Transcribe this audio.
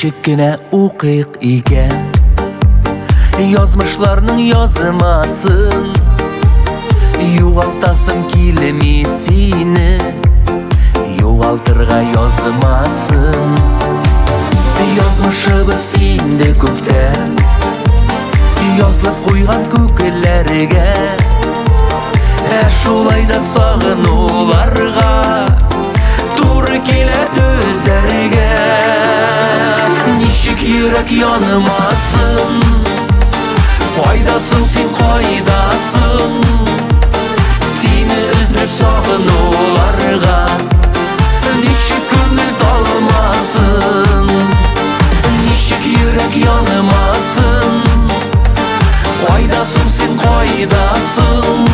Ничек кенә укыйк икән Язмышларның язмасын? Югалтасым килми сине, Югалтырга язмасын. Язмышыбыз инде күптән Язылып куйган күкләргә, Ә шулай да сагынуларга Туры килә түзәргә. Ничек йөрәк янмасын? Кайдасың син, кайдасың? Сине эзләп сагынуларга Ничек күңел талмасын? Ничек йөрәк янмасын? Кайдасың син, кайдасың?